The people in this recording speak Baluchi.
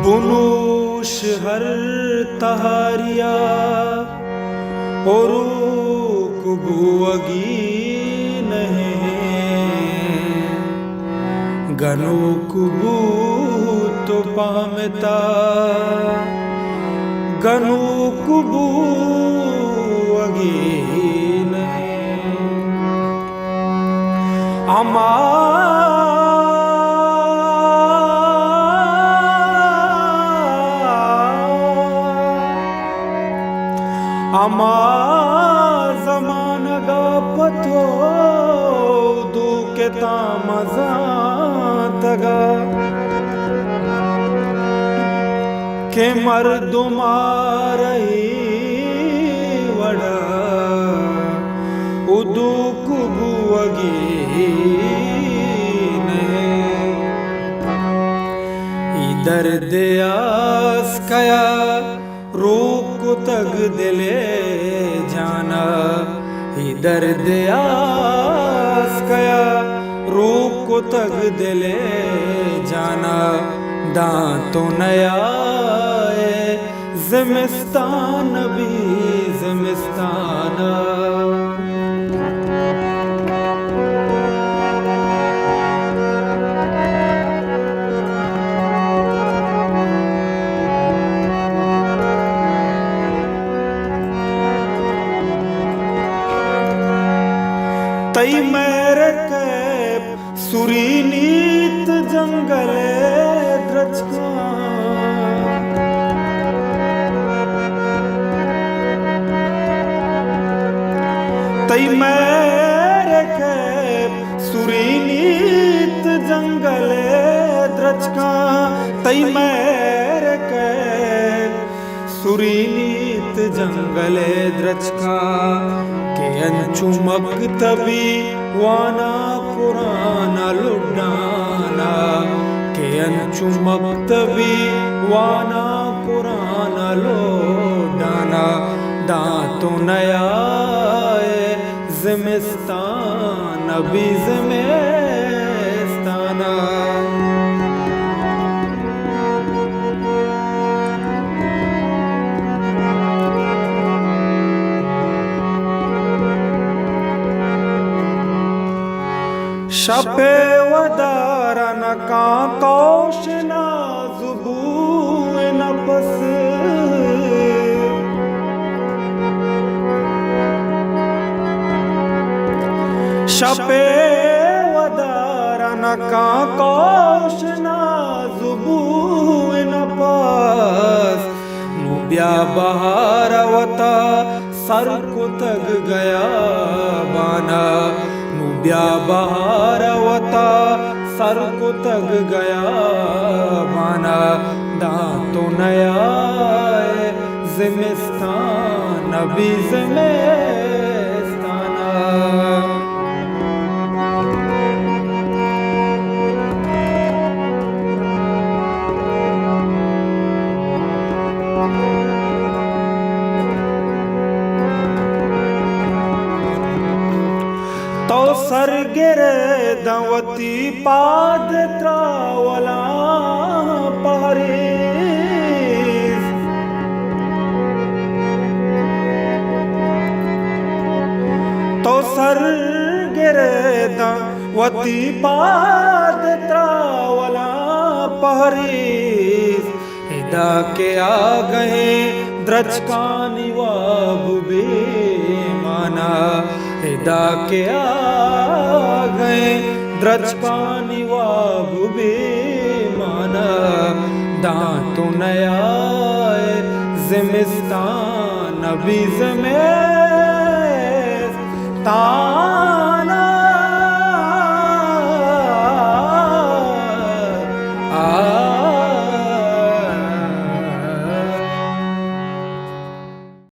بنوش ہر تہاریا، و روک بوگی نہ ایں۔ گنوک بوت و پہمتا، گنوک بوگی نہ ایں۔ ہما، ہما زمانگا پہ تو دو کتاں مزانتگا کہ مردم آ رہی وڑا و دوک بوگی نہ ایں۔ ای درد آسکیا روک کتگ دل جانا، ای درد آسکیا روک کتگ دل جانا، داں تو نیائے زمستان بی زمستانا۔ تئی مہر کیپ سرینیت جنگل ءِ درچکاں۔ تئی مہر کیپ سرینیت جنگل ءِ درچکاں، تئی مہر کیپ سرینیت جنگل ءِ درچکاں کہ انچو مکتبی وانا قرآن ءَ لڈانا، کہ انچو مکتبی وانا قرآن ءَ لڈانا، داں تو نیائے زمستان بی زمستانا۔ شپ ءِ ودار ءَ نکاں کوش ناز بوئے نپس۔ شپ ءِ ودار ءَ نکاں کوش ناز بوئے نپس۔ نوں بیا بہار ءَ وتا سر کتگ گیابانا، نوں بیا بہار ءَ وتا سر کتگ گیابانا، داں تو نیائے زمستان بی زمستانا۔ تو سر گرے داں وتی پاد تراولاں پہریز۔ تو سر گرے داں وتی پاد تراولاں پہریز۔ ادا کہ آگہیں درچکانی واب بے مانا، ادا کہ آگہیں درچکانی واب بے مانا، داں تو نیائے زمستان بی زمستان۔